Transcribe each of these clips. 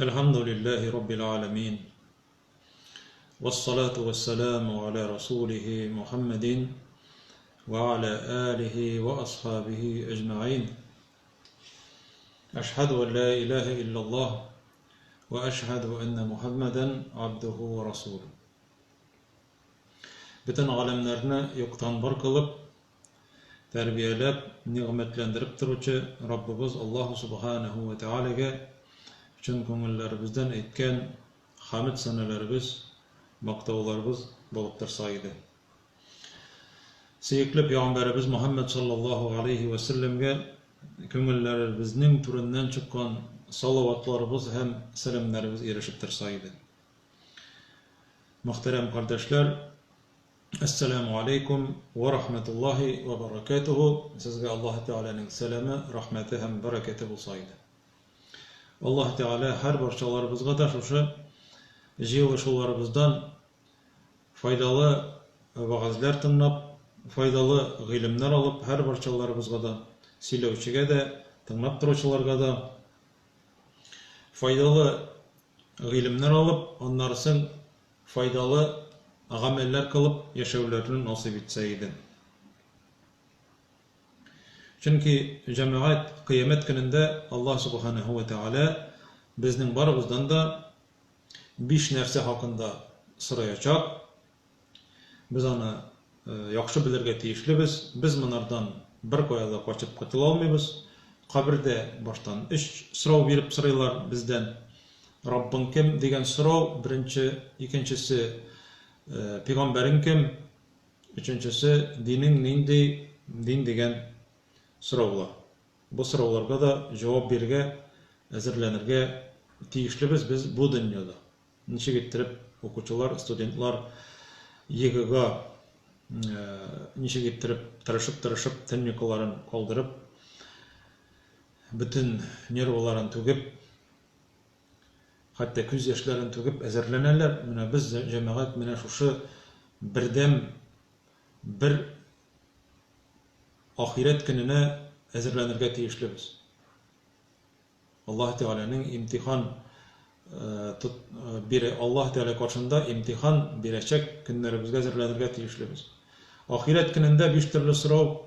Әлхәмдүлилләһи раббил галәмин. Вассалату вассаламу аля расулихи Мухаммадин ва аля алихи ва асхабихи әҗмәгыйн. Әшһәду ан ла илаһа иллаллаһ ва әшһәду анна Мухаммадан абдуху ва расулуһ. Бөтен галәмнәрне юктан бар кылып, тәрбияләп, нигъмәтләндереп торучы Раббыбыз Аллаһу Субханәһү вә Тәгаләгә чын күңелләребездән әйткән хәмед-сәнәләребез, мактауларыбыз булып торса иде. Сөекле пәйгамбәребез Мөхәммәд саллаллаһу галәйһи вә сәлләмгә күңелләребезнең түреннән чыккан салаватларыбыз һәм сәламнәребез ирешеп торса иде. Мөхтәрәм кардәшләр, Әссәләмү аләйкүм вә рахмәтуллаһи вә бәрәкәтүһү, сезгә Аллаһы Тәгаләнең сәламе, рәхмәте һәм бәрәкәте булса иде. Аллаһы Тәгалә һәр барчаларыбызга да шушы җыелышуларыбыздан файдалы вәгазьләр тыңлап, файдалы гыйлемнәр алып, һәр барчаларыбызга да, сөйләүчегә дә, тыңлап торучыларга да файдалы гыйлемнәр алып, аннарысын файдалы гамәлләр кылып яшәүләрне насыйп итсә иде. Чөнки, җәмәгать, кыямәт көнендә Аллаһ Сүбхәнәһү вә Тәгалә безнең барыбыздан да биш нәрсә хакында сораячак. Без аны яхшы белергә тиешлебез. Без монардан беркая да качып котыла алмыйбыз. Кабердә баштан өч сорау биреп сорыйлар бездән. Раббың кем? дигән сорау, беренче, икенчесе, пигамбәрең кем? Өченчесе, динең нинди дин дигән сораулар. Бу сорауларга да җавап бирергә әзерләнергә тиешлебез без бу дөньяда. Ничек иттереп укучылар, студентлар ЕГЭга ничек иттереп тырышып-тырышып төн йокыларын калдырып, бөтен нервыларын түгеп, Хәтта күз яшьләрен түгеп әзерләнәләр. Менә без, җәмәгать, менә шушы бердәм бер ахирәт көненә әзерләнергә тиешлебез. Аллаһ Тәгаләнең имтихан бирә, Аллаһ Тәгалә каршында имтихан бирәчәк көннәребезгә әзерләнергә тиешлебез. Ахирәт көнендә биш төрле сорау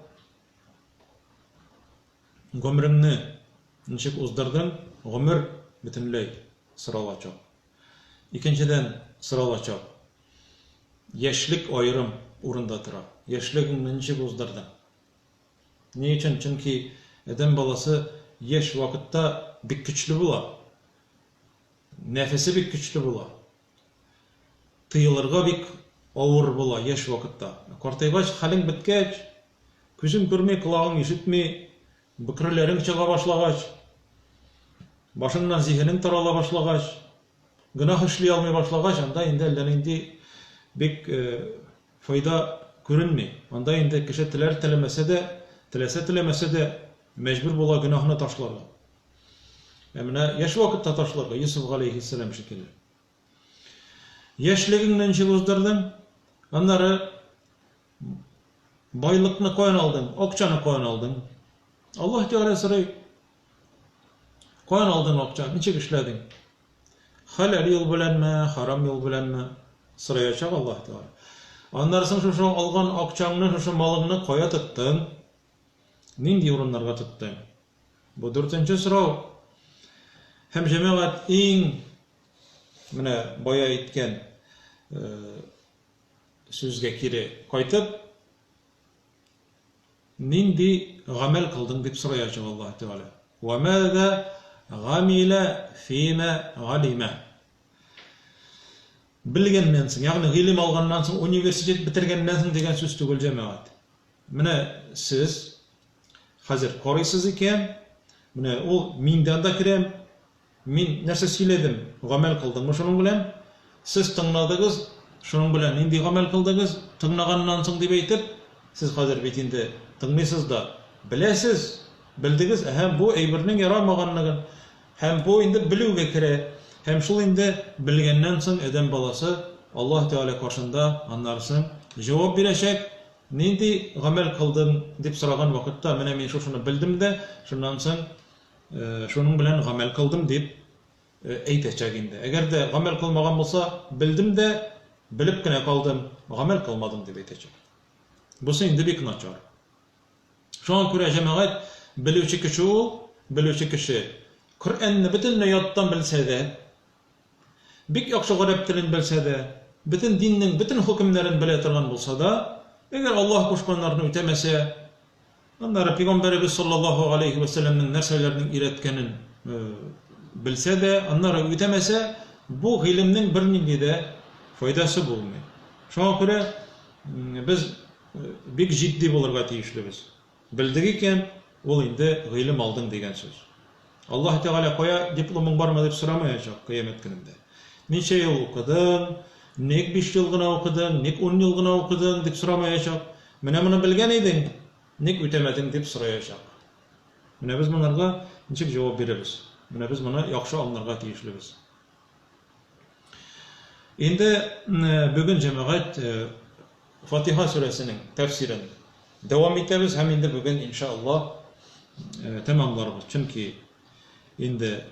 Гомереңне ничек уздырдың? Гомер бөтенләй соралачак. Икенчедән, соралачак, яшьлек аерым урында тора. Яшьлегеңне ничек уздырдың? Ни өчен? Чөнки адәм баласы яшь вакытта бик көчле була. Нәфесе бик көчле була. Тыелырга бик авыр була яшь вакытта. Картайгач, хәлең беткәч, күзең күрми, колагың ишетми, бөкреләрең чыга башлагач, башыңнан зиһенең тарала башлагач, гөнаһ эшли алмый башлагач, анда инде әллә нинди бик файда күренми. Анда инде кеше теләр-теләмәсә дә, теләсә-теләмәсә дә мәҗбүр була гөнаһны ташларга. Ә менә яшь вакытта ташларга, Йосыф галәйһиссәлам шикелле. Яшьлегеңне ничек уздырдың? Аннары байлыкны каян алдың? Акчаны каян алдың? Аллаһ Тәгалә сорый. Каян алдың акча? Ничек эшләдең? Хәләл юл беләнме, харам юл беләнме? Сораячак Аллаһ Тәгалә. Аннары соң шушы алган акчаңны, шушы малыңны кая тоттың? Нинди урыннарга тоттың? Бу дүртенче сорау. Һәм җәмәгать иң менә бая әйткән сүзгә кире кайтып, нинди гамәл кылдың дип сораячак Аллаһ Тәгалә. Ва маза гамила фима галима. Белгәннән соң, ягъни гыйлем алганнан соң, университет бетергәннән соң дигән сүз түгел, җәмәгать. Менә сез хәзер карыйсыз икән, менә ул мин дә анда керәм, мин нәрсә сөйләдем, гамәл кылдыммы шуның белән? Сез тыңладыгыз, шуның белән нинди гамәл кылдыгыз? Тыңлаганнан соң дип әйтеп, сез хәзер бит инде тыңлыйсыз да, беләсез, белдегез, әһә, бу әйбернең ярамаганлыгын, һәм бу инде белүгә керә, һәм шул инде белгәннән соң адәм баласы Аллаһ Тәгалә каршында аннары соң җавап бирәчәк, Нинди гамәл кылдың? дип сораган вакытта, менә мин шушыны белдем дә, шуннан соң шуның белән гамәл кылдым дип әйтәчәк инде. Әгәр дә гамәл кылмаган булса, белдем дә, белеп кенә калдым, гамәл кылмадым дип әйтәчәк. Бусы инде бик начар. Шуңа күрә, җәмәгать, белүче кеше ул, белүче кеше Коръәнне бөтенләй яттан белсә дә, бик яхшы гарәп телен белсә дә, бөтен диннең бөтен хөкемнәрен белә торган булса да, әгәр Аллаһ кушканнарны үтәмәсә, аннары Пәйгамбәребез саллаллаһу галәйһи вә сәлләмнең нәрсәләрнең өйрәткәнен белсә дә, аннары үтәмәсә, бу гыйлемнең бернинди дә файдасы булмый. Шуңа күрә без Бик җитди булырга тиешлебез. Белдек икән, ул инде гыйлем алдың дигән сүз. Аллаһ Тәгалә кая дипломың бармы дип сорамаячак кыямәт көнендә. Ничә ел укыдың, ник биш ел гына укыдың, ник ун ел гына укыдың дип сорамаячак. Менә моны белгән идең, ник үтәмәдең дип сораячак. Менә без монарга ничек җавап бирәбез? Менә без моны яхшы аңларга тиешлебез. Инде бүген җәмәгать Фатиха сүрәсенең тәфсирен дәвам итәбез һәм инде бүген иншаллаһ тәмамларбыз. Чөнки инде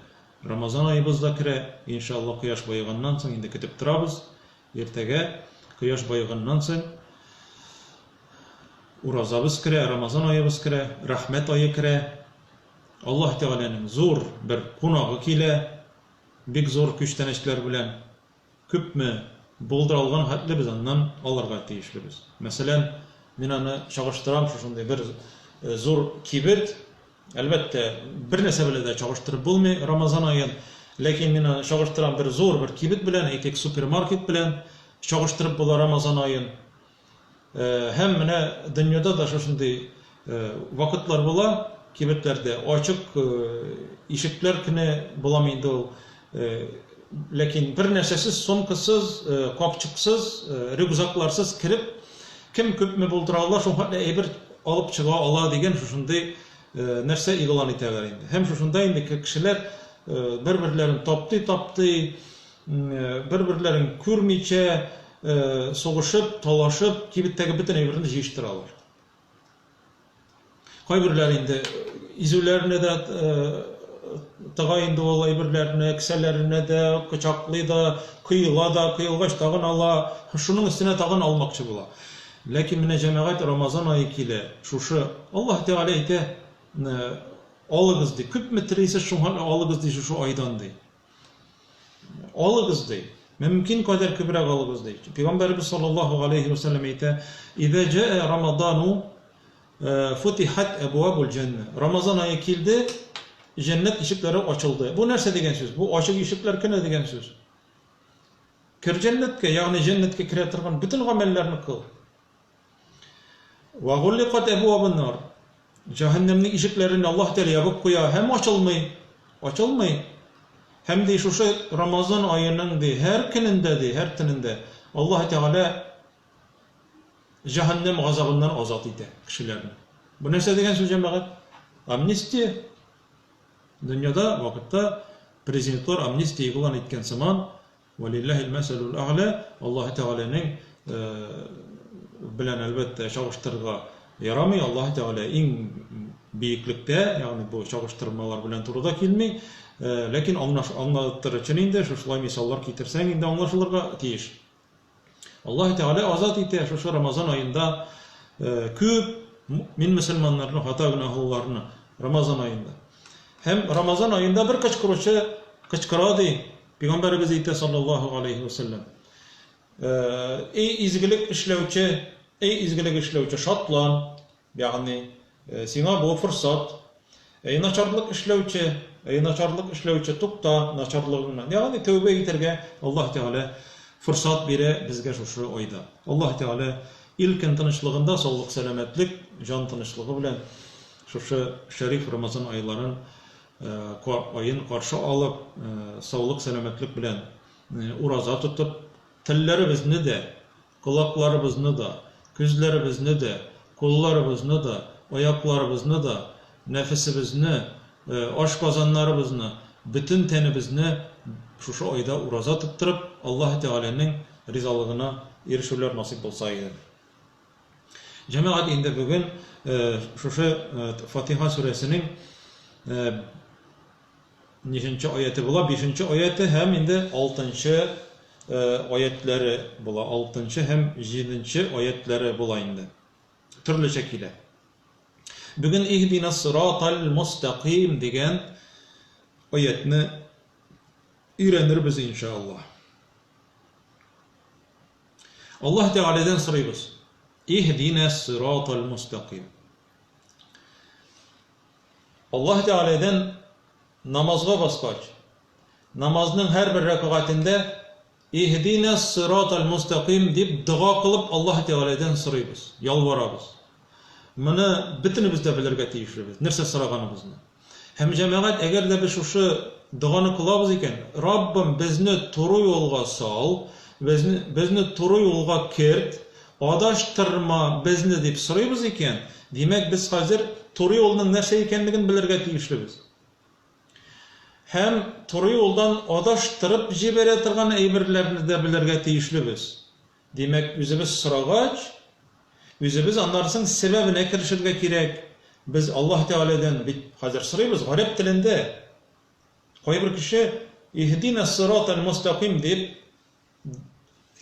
Рамазан аебыз да керә, иншаллаһ кояш баеганнан соң инде көтеп торабыз. Иртәгә кояш баеганнан соң уразабыз керә, Рамазан аебыз керә, рәхмәт ае керә. Аллаһ Тәгаләнең зур бер кунагы килә, бик зур күчтәнәчләр белән. Күпме булдыра алган хәтле без аннан алырга тиешлебез. Мәсәлән, мин аны чагыштырам шушындый бер зур кибет, әлбәттә, бер нәрсә белән дә чагыштырып булмый Рамазан аен, ләкин мин аны чагыштырам бер зур бер кибет белән, әйтик, супермаркет белән чагыштырып була Рамазан аен. Һәм менә дөньяда да шушындый вакытлар була, кибетләрдә ачык ишекләр көне буламы инде ул, ләкин бер нәрсәсез, сумкасыз, капчыксыз, рюкзакларсыз кереп, кем күпме булдыра ала, шул хәтле әйбер алып чыга ала дигән шушындый нәрсә игълан итәләр инде. Һәм шушында инде кешеләр бер-берләрен таптый-таптый, бер-берләрен күрмичә, сугышып, талашып, кибеттәге бөтен әйберне җыештыралар. Кайберләре инде изүләренә дә тыга инде ул әйберләрне, кесәләренә дә, кочаклый да, коела да, коелгач тагын ала, шуның өстенә тагын алмакчы була. Ләкин менә җәмәгать Рамазан ае килә, шушы Аллаһ Тәгалә әйтә, алыгыз ди, күпме телисез шуңа алыгыз ди шушы айдан ди. Алыгыз ди. Мөмкин кадәр күбрәк алыгыз ди. Пәйгамбәребез саллаллаһу галәйһи ва сәлләм әйтә: "Иза җаа Рамадану э, футихат абвабул җәннә". Рамазан ае килде, җәннәт ишекләре ачылды. Бу нәрсә дигән сүз? Бу ачык ишекләр көне дигән сүз. Кер җәннәткә, ягъни җәннәткә керә торган бөтен гамәлләрне кыл. Вә гулликат әбвабун нар. Җәһәннәмнең ишекләрен Аллаһ Тәгалә ябып куя һәм ачылмый. Ачылмый. Һәм ди шушы Рамазан аеның ди һәр көнендә ди, һәр төнендә Аллаһ Тәгалә җәһәннәм газабыннан азат итә кешеләрне. Бу нәрсә дигән сүз, җәмәгать? Амнистия. Дөньяда вакытта президентлар амнистия игълан иткән сыман, Вәлилләһил мәсәлүл әгълә, Аллаһы Тәгаләнең белән, әлбәттә, чагыштырырга ярамый, Аллаһы Тәгалә иң биеклектә, ягъни бу чагыштырмалар белән туры да килми, ләкин аңлатыр өчен инде шушылай мисаллар китерсәң инде аңлашылырга тиеш. Аллаһы Тәгалә азат итә шушы Рамазан аенда күп мин мөселманнарны, хата гөнаһлыларны Рамазан аенда. Һәм Рамазан аенда бер кычкыручы кычкыра ди, Пәйгамбәребез әйтә саллаллаһу галәйһи вә сәлләм, Эй изгелек эшләүче, эй изгелек эшләүче, шатлан, ягъни сиңа бу форсат. Эй начарлык эшләүче, эй начарлык эшләүче, тукта начарлыгыңнан. Ягъни тәүбә итәргә Аллаһ Тәгалә форсат бирә безгә шушы айда. Аллаһ Тәгалә ил-көн тынычлыгында саулык-сәламәтлек, җан тынычлыгы белән шушы шәриф Рамазан айларын аен каршы алып, саулык-сәламәтлек белән ураза тотып, телләребезне дә, колакларыбызны да, күзләребезне дә, кулларыбызны да, аякларыбызны да, нәфесебезне, ашказаннарыбызны, бөтен тәнебезне шушы айда ураза тоттырып, Аллаһы Тәгаләнең ризалыгына ирешүләр насыйп булса иде. Җәмәгать инде бүген шушы Фатиха сүрәсенең ничәнче аяте була? Бишенче аяте һәм инде алтынчы аятләре була. Алтынчы һәм җиденче аятләре була инде. Төрлечә килә. Бүген Иһдина сиратал мустаким дигән аятны өйрәнербез иншаллаһ. Аллаһ Тәгаләдән сорыйбыз. Иһдина сиратал мустаким. Аллаһ Тәгаләдән намазга баскач, намазның һәрбер рәкәгатендә Иһдина сиратал мустаким дип дога кылып Аллаһ Тәгаләдән сорыйбыз, ялварабыз. Моны бөтенебез дә белергә тиешлебез, нәрсә сораганыбызны. Һәм җәмәгать, әгәр дә без шушы доганы кылабыз икән, Раббым, безне туры юлга сал, безне, безне туры юлга керт, адаштырма безне дип сорыйбыз икән, димәк, без хәзер туры юлның нәрсә икәнлеген белергә тиешлебез. Һәм туры юлдан адаштырып җибәрә торган әйберләрне дә белергә тиешлебез. Димәк, үзебез сорагач, үзебез аннары соң сәбәбенә керешергә кирәк. Без Аллаһ Тәгаләдән бит хәзер сорыйбыз гарәп телендә. Кайбер кеше Иһдина сиратал мустаким дип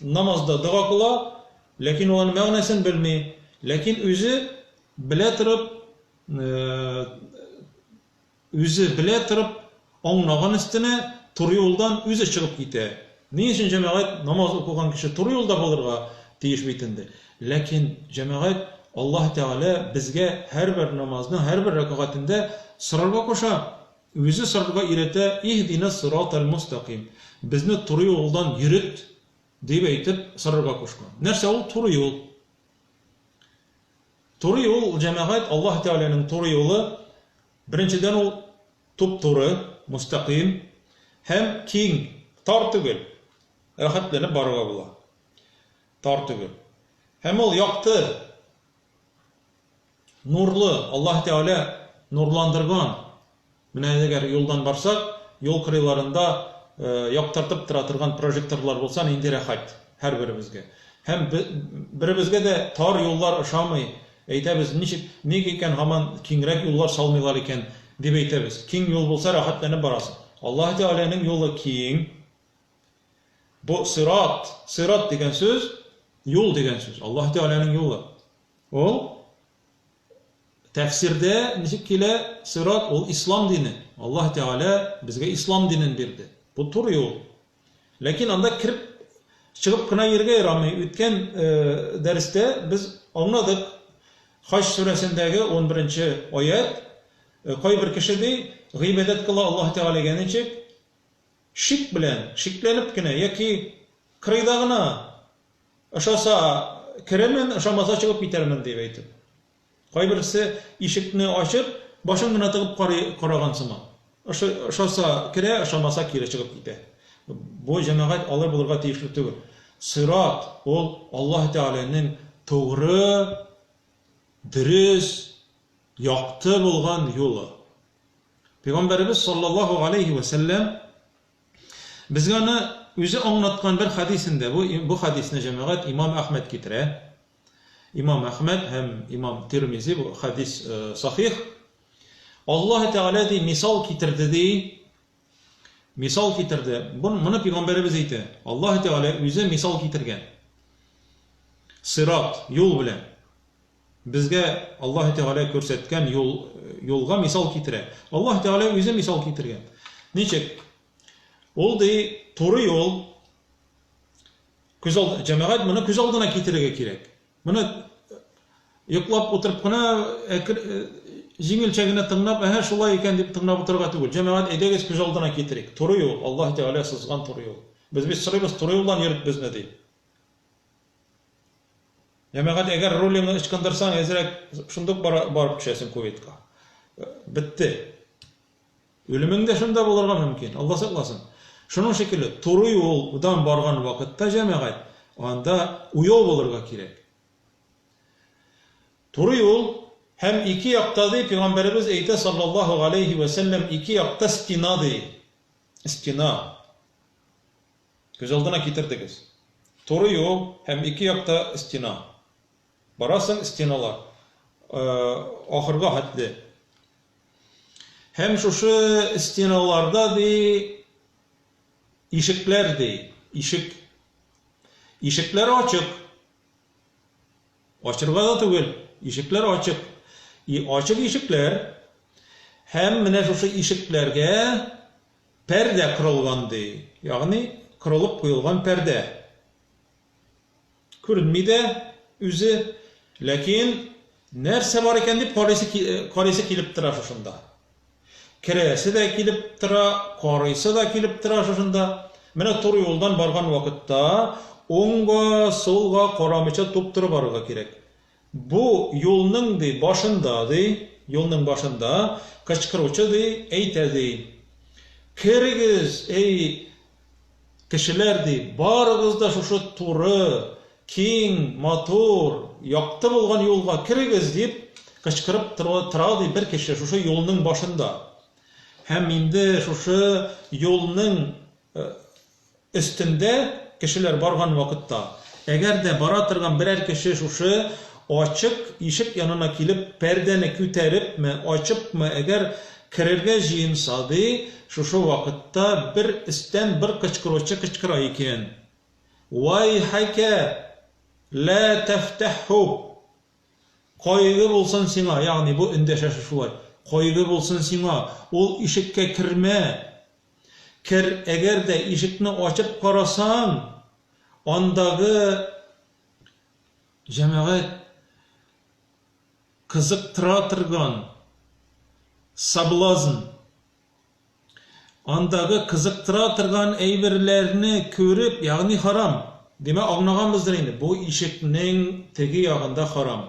намазда дога кыла, ләкин ул аның мәгънәсен белми. Ләкин үзе белә торып, Үзе белә торып, аңлаган өстенә, туры юлдан үзе чыгып китә. Ни өчен, җәмәгать, намаз укыган кеше туры юлда булырга тиеш бит инде. Ләкин, җәмәгать, Аллаһ Тәгалә безгә һәрбер намазның һәрбер рәкәгатендә сорарга куша, үзе сорарга өйрәтә, Иһдинас сиратал мустаким, безне туры юлдан йөрет, дип әйтеп сорарга кушкан. Нәрсә ул туры юл? Туры юл, җәмәгать, Аллаһ Тәгаләнең туры юлы, беренчедән ул туп-туры, мустәкыйм, һәм киң, тар түгел, рәхәтләнеп барырга була. Тар түгел. Һәм ул якты, нурлы, Аллаһ Тәгалә нурландырган. Менә әгәр юлдан барсак, юл кырыйларында яктыртып тора торган прожекторлар булса, нинди рәхәт һәрберебезгә. Һәм беребезгә дә тар юллар ошамый. Әйтәбез, ничек, ник икән һаман киңрәк юллар салмыйлар икән, дип әйтәбез. Киң юл булса, рәхәтләнеп барасың. Аллаһы Тәгаләнең юлы киң. Бу сират, сират дигән сүз, юл дигән сүз. Аллаһы Тәгаләнең юлы. Ул Тәфсирдә ничек килә, сират ул ислам дине. Аллаһ Тәгалә безгә ислам динен бирде. Бу туры юл. Ләкин анда кереп чыгып кына йөрергә ярамый. Үткән дәрестә без аңладык, Хаҗ сүрәсендәге унберенче аять, кайбер кеше ди, гыйбадәт кыла Аллаһ Тәгаләгә ничек? Шик белән, шикләнеп кенә яки кырыйда гына ошаса керермен, ошамаса чыгып китәрмен дип әйтеп. Кайберсе ишекне ачып, башын гына тыгып карый, караган сыман. Ошаса керә, ошамаса кире чыгып китә. Бу, җәмәгать, алай булырга тиешле түгел. Сират ул Аллаһ Тәгаләнең тугры, дөрес, якты булган юлы. Пәйгамбәребез саллаллаһу алейһи вә сәлләм безгә аны үзе аңлаткан бер хәдисендә, бу, бу хәдисне җәмәгать имам Әхмәд китерә. Имам Әхмәд һәм имам Тирмизи, бу хәдис сахих. Аллаһ Тәгалә ди, мисал китерде ди. Мисал китерде. Моны пәйгамбәребез әйтә. Аллаһ Тәгалә үзе мисал китергән. Сират, юл белән. Безгә Аллаһ Тәгалә күрсәткән юл, юлга мисал китерә. Аллаһ Тәгалә үзе мисал китергән. Ничек? Ул ди, туры юл. Күз ал, җәмәгать моны күз алдына китерергә кирәк. Моны йоклап утырып кына әкер, җиңелчә генә тыңлап, әһә шулай икән дип тыңлап утырырга түгел. Җәмәгать, әйдәгез күз алдына китерик. Туры юл, Аллаһ Тәгалә сызган туры юл. Без бит сорыйбыз, туры юлдан йөрт безне дип. Җәмәгать, әгәр рулеңне ычкындырсаң, әзрәк шундук барып төшәсең кюветка. Бетте. Үлемең дә шунда булырга мөмкин, Алла сакласын. Шуның шикелле, туры юлдан барган вакытта, җәмәгать, анда уяу булырга кирәк. Туры юл һәм ике якта, ди, пәйгамбәребез әйтә, саллаллаһу галәйһи вә сәлләм, ике якта стена, ди. Стена. Күз алдына китердегез. Туры юл һәм ике якта стена. Барасың, стеналар. Ахырга хәтле. Һәм шушы стеналарда, ди, ишекләр, ди, ишек. Ишекләр ачык. Ачырга да түгел, ишекләр ачык. И ачык ишекләр. Һәм менә шушы ишекләргә пәрдә корылган, ди. Ягъни корылып куелган пәрдә. Күренми дә үзе, ләкин нәрсә бар икән дип карыйсы, карыйсы килеп тора шушында. Керәсе дә килеп тора, карыйсы да килеп тора шушында. Менә туры юлдан барган вакытта уңга, сулга карамыйча туп-туры барырга кирәк. Бу юлның, ди, башында, ди, юлның башында кычкыручы, ди, әйтә, ди, Керегез, әй, кешеләр, ди, барыгыз да шушы туры, киң, матур, якты булган юлга керегез, дип кычкырып тора, ди, бер кеше шушы юлның башында. Һәм инде шушы юлның Өстендә кешеләр барган вакытта, әгәр дә бара торган берәр кеше шушы ачык ишек янына килеп, пәрдәне күтәрепме, ачыпмы, әгәр керергә җыенса, ди, шушы вакытта бер өстән бер кычкыручы кычкыра икән, Вайхәкә, лә тәфтәхһу! Кайгы булсын сиңа, ягъни бу эндәшәсе шулай, кайгы булсын сиңа, ул ишеккә кермә! Кер, әгәр дә ишекне ачып карасаң, андагы җәмәгать кызыктыра торган соблазн, андагы кызыктыра торган әйберләрне күреп, ягъни харам. Димәк, аңлаганбыздыр инде, бу ишекнең теге ягында харам.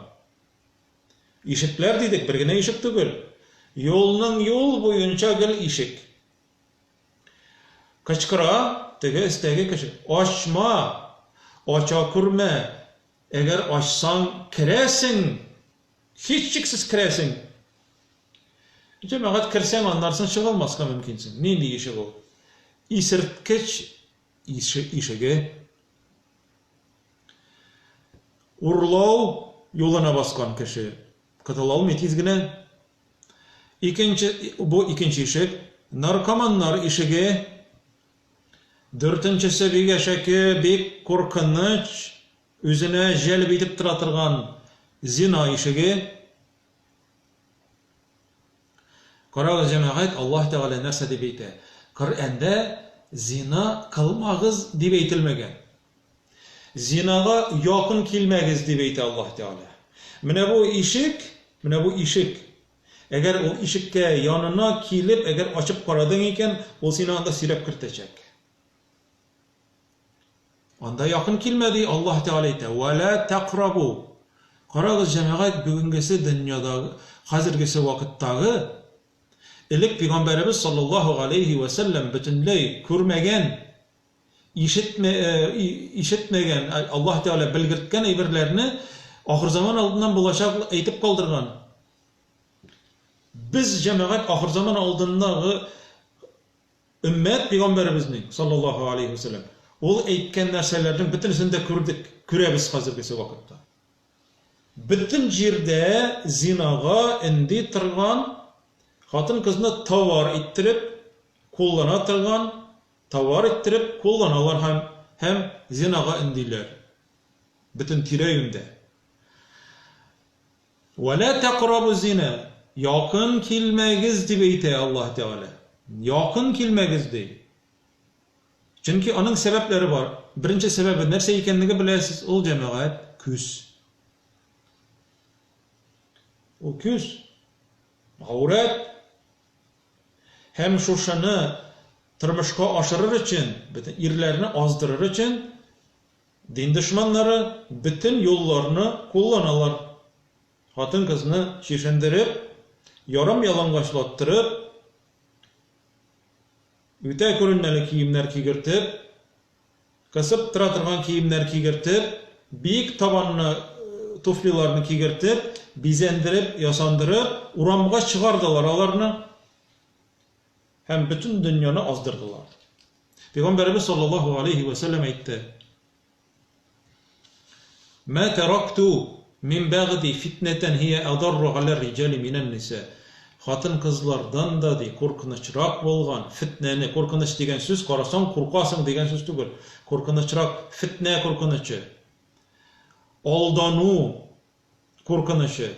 Ишекләр дидек, бер генә ишек түгел. Юлның юл буенча гел ишек. Кычкыра теге өстәге кеше. Ачма! Ача күрмә! Әгәр ачсаң, керәсең! Һичшиксез керәсең! Җәмәгать, керсәң, аннарсын чыга алмаска мөмкинсең. Нинди ишек ул? Исерткеч ишеге. Урлау юлына баскан кеше котыла алмый тиз генә. Икенче, бу икенче ишек. Наркоманнар ишеге. Дүртенчесе бик әшәке, бик куркыныч, үзенә җәлеп итеп тора торган зина ишеге. Карагыз, җәмәгать, Аллаһ Тәгалә нәрсә дип әйтә? Коръәндә зина кылмагыз дип әйтелмәгән. Зинага якын килмәгез дип әйтә Аллаһ Тәгалә. Менә бу ишек, менә бу ишек. Әгәр ул ишеккә янына килеп, әгәр ачып карадың икән, ул сине анда сөйрәп кертәчәк. Анда якын килмә ди Аллаһ Тәгалә әйтә. Ва ла тәкрабу. Карагыз, җәмәгать, бүгенгесе дөньядагы, хәзергесе вакыттагы элек пәйгамбәребез саллаллаһу галәйһи вә сәлләм бөтенләй күрмәгән Ишетмә, ишетмәгән, Аллаһ Тәгалә белгерткән әйберләрне ахырзаман алдыннан булачак әйтеп калдырган. Без, җәмәгать, ахырзаман алдындагы өммәт пәйгамбәребезнең, саллаллаһу алейһи ва сәлләм, ул әйткән нәрсәләрнең бөтенесен дә күрдек, күрәбез хәзергесе вакытта. Бөтен җирдә зинага өнди торган, хатын-кызны товар иттереп куллана торган Товар иттереп кулланалар һәм һәм зинага өндиләр. Бөтен тирә-юньдә. Вә лә тәкрабу зина, якын килмәгез, дип әйтә Аллаһ Тәгалә. Якын килмәгез, ди. Чөнки аның сәбәпләре бар. Беренче сәбәбе нәрсә икәнлеге беләсез, ул җәмәгать, күз. Ул күз, гаурәт. Һәм шушыны тормышка ашырыр өчен, бөтен ирләрне аздырыр өчен дин дошманнары бөтен юлларны кулланалар. Хатын-кызны чишендереп, ярым ялангачлаттырып, үтә күренмәле киемнәр кигертеп, Кысып тора торган киемнәр кигертеп, биек табанлы туфлиларны кигертеп, бизәндереп, ясандырып, урамга чыгардылар аларны һәм бөтен дөньяны аздырдылар. Пәйгамбәребез саллаллаһу алейһи вә сәлләм әйтте, Мә тәракту мин бәгъди фитнәтән һия адарру галәр риҗали минән ниса. Хатын-кызлардан да, ди, куркынычрак булган фетнәне, куркыныч дигән сүз, карасаң, куркасың дигән сүз түгел, куркынычрак фетнә куркынычы, алдану куркынычы.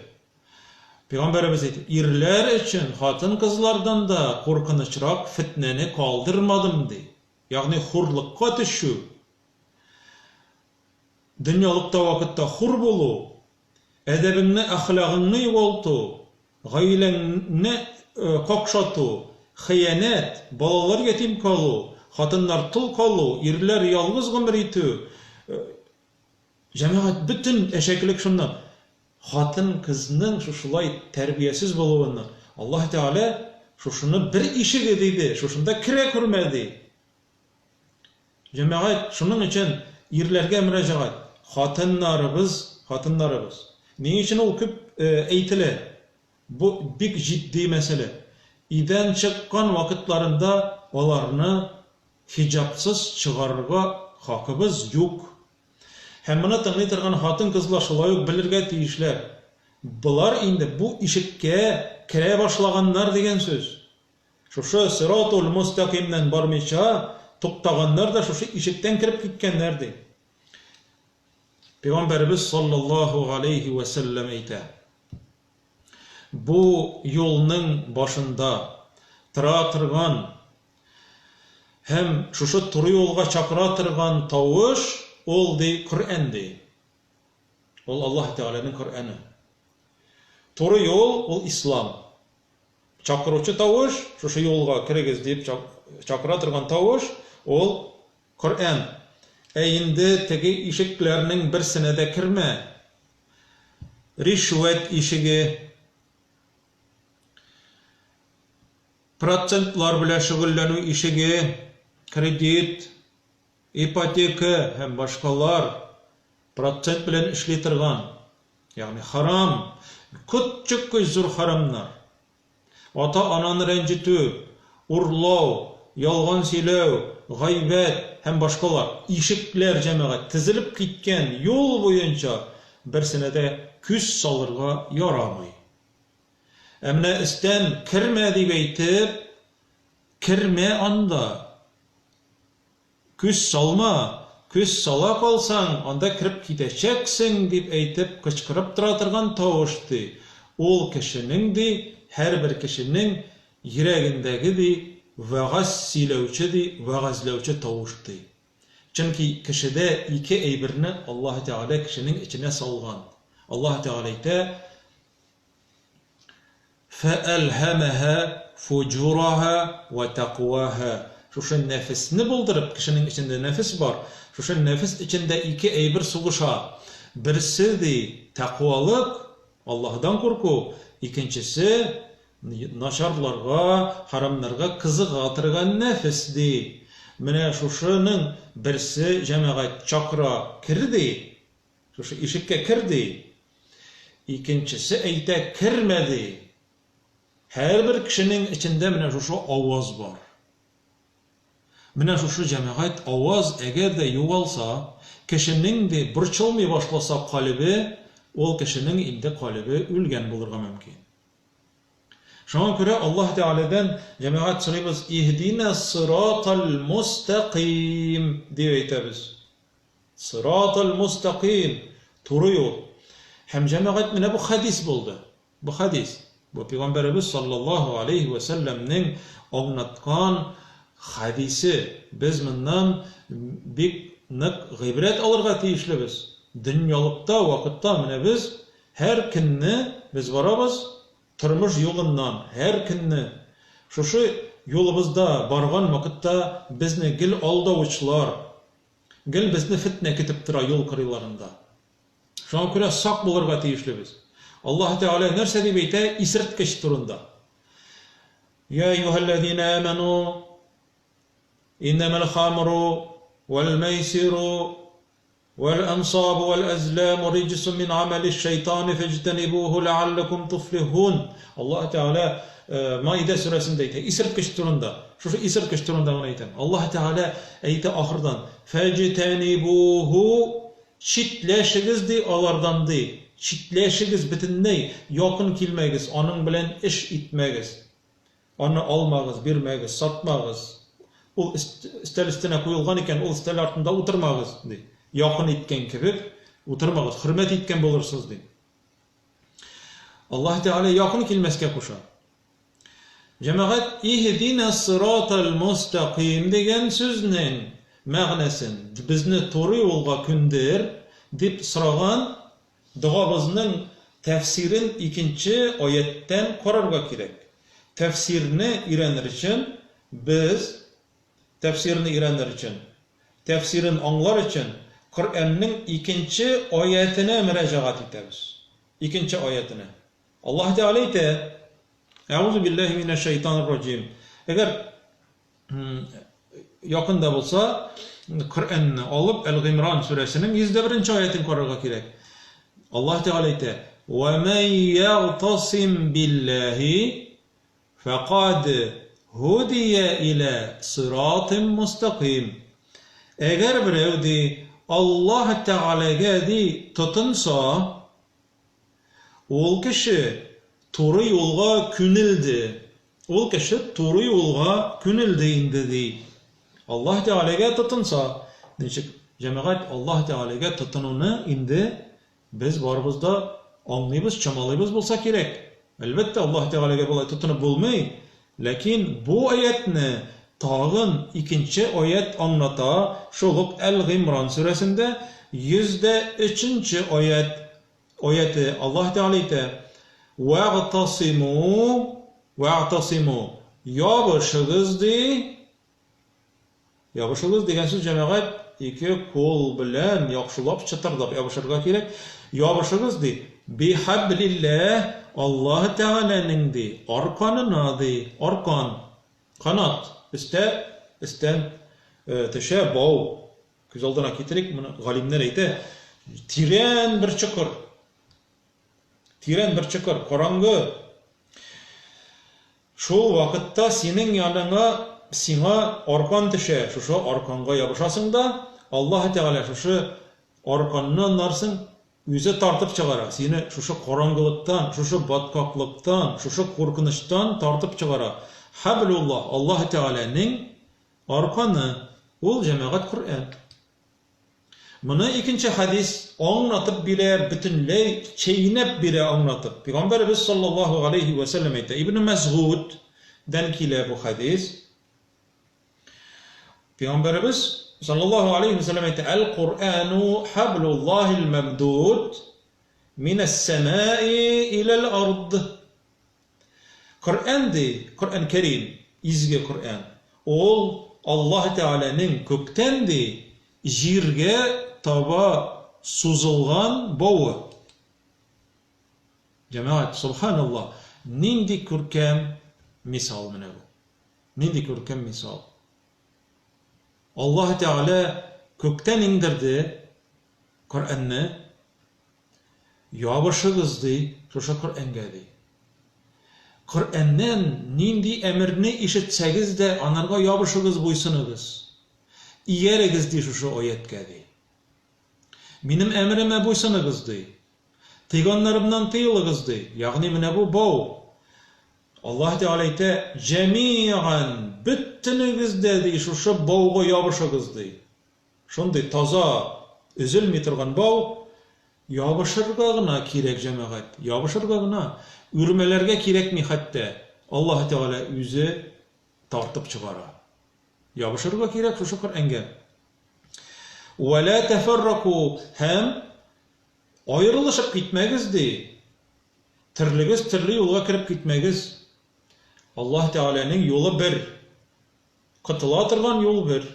Пәйгамбәребез әйтә, ирләр өчен хатын-кызлардан да куркынычрак фетнәне калдырмадым, ди. Ягъни хурлыкка төшү, дөньялыкта вакытта хур булу, әдәбеңне, әхлагыңны югалту, гаиләңне какшату, хыянәт, балалар ятим калу, хатыннар тол калу, ирләр ялгыз гомер итү, җәмәгать, бөтен әшәкелек шуннан. Хатын-кызның шушылай тәрбиясез булуыннан. Аллаһ Тәгалә шушыны бер ишеге диде, шушында керә күрмә, ди. Җәмәгать, шуның өчен ирләргә мөрәҗәгать, хатыннарыбыз, хатыннарыбыз. Ни өчен ул күп әйтелә? Бу бик җитди мәсьәлә. Өйдән чыккан вакытларында аларны хиҗапсыз чыгарырга хакыбыз юк. Һәм моны тыңлый торган хатын-кызлар шулай ук белергә тиешләр. Болар инде бу ишеккә керә башлаганнар дигән сүз. Шушы сиратул мөстәкыймнән бармыйча туктаганнар да шушы ишектән кереп киткәннәр, ди. Пәйгамбәребез саллаллаһу галәйһи вә сәлләм әйтә, Бу юлның башында тора торган һәм шушы туры юлга чакыра торган тавыш, ул, ди, Коръән, ди. Ул Аллаһ Тәгаләнең Коръәне. Туры юл, ул ислам. Чакыручы тавыш, шушы юлга керегез дип чакыра торган тавыш, ул Коръән. Ә инде теге ишекләрнең берсенә дә кермә. Ришвәт ишеге, процентлар белән шөгыльләнү ишеге, кредит, ипотека һәм башкалар процент белән эшли торган, ягъни харам, котчыккыч зур харамнар. Ата-ананы рәнҗетү, урлау, ялган сөйләү, гайбәт һәм башкалар ишекләр, җәмәгать, тезелеп киткән юл буенча берсенә дә күз салырга ярамый. Ә менә өстән кермә дип әйтеп, кермә анда. Күз салма, күз сала калсаң, анда кереп китәчәксең, дип әйтеп кычкырып тора торган тавыш, ди. Ул кешенең, ди, һәрбер кешенең йөрәгендәге, ди, вәгазь сөйләүче, ди, вәгазьләүче тавыш, ди. Чөнки кешедә ике әйберне Аллаһы Тәгалә кешенең эченә салган. Аллаһы Тәгалә әйтә, Фәәлһәмәһә фуҗураһа вә тәкъваһа. Шушы нәфесне булдырып, кешенең эчендә нәфес бар, шушы нәфес эчендә ике әйбер сугыша. Берсе, ди, тәкъвалык, Аллаһыдан курку, икенчесе, начарларга, хәрамнарга кызыга торган нәфес, ди. Менә шушының берсе, җәмәгать, чакыра, кер, ди. Шушы ишеккә кер, ди. Икенчесе әйтә, кермә, ди. Һәрбер кешенең эчендә менә шушы аваз бар. Менә шушы җәмәгать аваз әгәр дә югалса, кешенең, ди, борчылмый башласа калебе, ул кешенең инде калебе үлгән булырга мөмкин. Шуңа күрә Аллаһ Тәгаләдән, җәмәгать, сорыйбыз, Иһдина сиратал мустәкыйм, дип әйтәбез. Сиратал мустәкыйм, туры юл. Һәм, җәмәгать, менә бу хәдис булды. Бу хәдис. Бу пәйгамбәребез саллаллаһу алейһи вә сәлләмнең аңлаткан хәдисе. Без моннан бик нык гыйбрәт алырга тиешлебез. Дөньялыкта вакытта менә без һәр көнне без барабыз тормыш юлыннан, һәр көнне шушы юлыбызда барган вакытта безне гел алдаучылар, Гел безне фетнә көтеп тора юл кырыйларында. Шуңа күрә сак булырга тиешлебез. Аллаһ Тәгалә нәрсә дип әйтә исерткеч турында? Я әйюһәлләзинә аману иннәмәл хамру вәл мәйсиру вәл ансабу вәл әзламу риҗсун мин амәлиш шайтани фәҗтәнибуху ләалләкум туфлихун. Аллаһ Тәгалә Маидә сүрәсендә әйтә, исерткеч турында. Шушы исерткеч турында гына әйтәм. Аллаһ Тәгалә әйтә ахырдан, Фәҗтәнибуху, читләшегез, ди, алардан, ди. Читләшегез бөтенләй, якын килмәгез, аның белән эш итмәгез. Аны алмагыз, бирмәгез, сатмагыз. Ул өстәл өстенә куелган икән, ул өстәл артында утырмагыз, ди. Якын иткән кебек утырмагыз, хөрмәт иткән булырсыз, ди. Аллаһ Тәгалә якын килмәскә куша. Җәмәгать, Иһдина сыратал мустакыйм дигән сүзнең мәгънәсен, безне туры юлга күндер, дип сораган догабызның тәфсирен икенче аятьтән карарга кирәк. Тәфсирне өйрәнер өчен без, тәфсирне өйрәнер өчен, тәфсирен аңлар өчен Коръәннең икенче аятенә мөрәҗәгать итәбез. Икенче аятенә. Аллаһ Тәгалә әйтә, Әгъузу биллаһи минәш шайтанир раҗим. Әгәр якында булса, Коръәнне алып, Әл-Гыймран сүрәсенең 101 нче аятен карарга кирәк. Аллаһ Тәгалә әйтә: "Ва ман ягътасим биллаһи факад һудия иля сиратин мустаким." Әгәр берәү ди Аллаһ Тәгаләгә ди тотынса, Ул кеше туры юлга күнелде. Ул кеше туры юлга күнелде инде, ди. Аллаһ Тәгаләгә тотынса, ничек, җәмәгать, Аллаһ Тәгаләгә тотынуны инде без барыбыз да аңлыйбыз, чамалыйбыз булса кирәк. Әлбәттә, Аллаһ Тәгаләгә болай тотынып булмый, ләкин бу аятьне тагын икенче аять аңлата, шул ук Әл-Гыймран сүрәсендә 103 нче аять, аяте, Аллаһ Тәгалә әйтә, Вәгътасиму, вәгътасиму, ябышыгыз, ди, Ябышыгыз дигән сүз, җәмәгать, ике кул белән яхшылап чытырдап ябышырга кирәк. Ябышыгыз, ди, бихәблилләһ, Аллаһ Тәгаләнең, ди, арканына, ди, аркан, канат, өстә, өстән төшә бау. Күз алдына китерик, моны галимнәр әйтә, тирән бер чокыр. Тирән бер чокыр, караңгы. Шул вакытта синең яныңа, сиңа аркан төшә, шушы арканга ябышасың да, Аллаһы Тәгалә шушы арканны аннарсың үзе тартып чыгара, сине шушы караңгылыктан, шушы баткаклыктан, шушы куркынычтан тартып чыгара. Хәблуллаһ, Аллаһы Тәгаләнең арканы, ул җәмәгать Коръән. Моны икенче хәдис аңлатып бирә, бөтенләй чәйнәп бирә аңлатып. Пәйгамбәребез саллаллаһу галәйһи вә сәлләм әйтә, Ибне Мәсгуд дән килә бу хәдис. Пәйгамбәребез саллаллаһу галәйһи вә сәлләм әйтә, Әл-Куръану хаблуллаһил мәмдуд минәс-сәмаи иләл ард. Коръән ди, Коръән Кәрим, изге Коръән, ул Аллаһ Тәгаләнең күктән ди җиргә таба сузылган бавы. Җәмәгать, сөбханаллаһ, нинди күркәм мисал менә бу. Нинди күркәм мисал. Аллаһ Тәгалә күктән иңдерде Коръәнне, Ябышыгыз, ди, шушы Коръәнгә, ди. Коръәннән нинди әмерне ишетсәгез дә, анарга ябышыгыз, буйсыныгыз. Иярегез, ди, шушы аятькә, ди. Минем әмеремә буйсыныгыз, ди. Тыйганнарымнан тыелыгыз, ди. Ягъни менә бу бау. Аллаһ Тәгалә әйтә, Җәмиган, бөтенегез дә, ди, шушы бауга ябышыгыз, ди. Шундый таза, өзелми торган бау, ябышырга гына кирәк, җәмәгать, ябышырга гына. Үрмәләргә кирәкми хәтта, Аллаһы Тәгалә үзе тартып чыгара. Ябышырга кирәк шушы Коръәнгә. Вә лә тәфәрраку һәм аерылышып китмәгез, ди. Төрлегез төрле юлга кереп китмәгез. Аллаһ Тәгаләнең юлы бер. Котыла торган юл бер.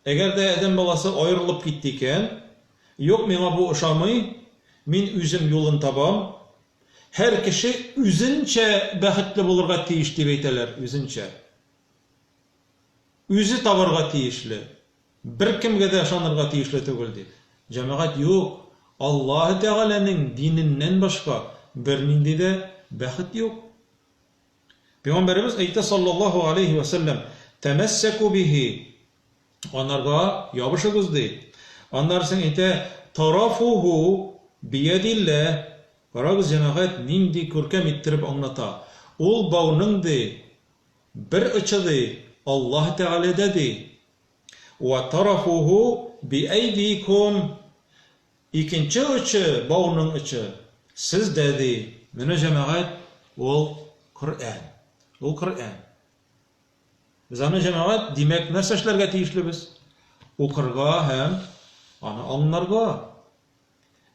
Әгәр дә адәм баласы аерылып китте икән, юк, миңа бу ошамый, мин үзем юлын табам, һәр кеше үзенчә бәхетле булырга тиеш дип әйтәләр, үзенчә. Үзе табарга тиешле, беркемгә дә ышанырга тиешле түгел дип. Җәмәгать, юк, Аллаһы Тәгаләнең диненнән башка бернинди дә бәхет юк. Пәйгамбәребез әйтә саллаллаһу алейһи вә сәлләм, Тәмәссәку бихи, анарга ябышыгыз, ди. Аннары соң әйтә, Тарафуху Биядилләһ. Карагыз, җәмәгать, нинди күркәм иттереп аңлата. Ул бауның, ди, бер очы, ди, Аллаһ Тәгаләдә, ди. Вә тарафуху биәйдикум. Икенче очы, бауның очы, сездә, ди. Менә, җәмәгать, ул Коръән. Ул Коръән. Без аны, җәмәгать, димәк, нәрсә эшләргә тиешлебез? Укырга һәм аны аңларга.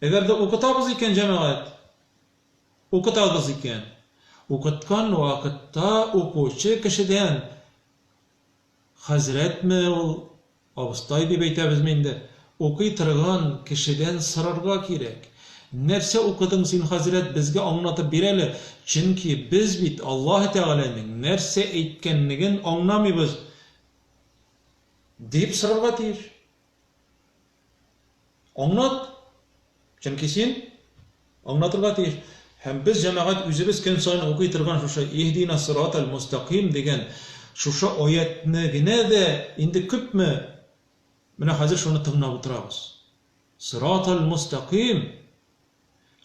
Әгәр дә укытабыз икән, җәмәгать, укытабыз икән, укыткан вакытта укучы кешедән Хәзрәтме ул, абыстай дип әйтәбезме инде, укый торган кешедән сорарга кирәк. Нәрсә укыдың син, хәзрәт, безгә аңлатып бир әле, чөнки без бит Аллаһы Тәгаләнең нәрсә әйткәнлеген аңламыйбыз, дип сорарга тиеш. Аңлат! Чөнки син аңлатырга тиеш. Һәм без, җәмәгать, үзебез көн саен укый торган шушы Иһдина сиратал мустакыйм дигән шушы аятьне генә дә инде күпме менә хәзер шуны тыңлап утырабыз. Сиратал мустакыйм.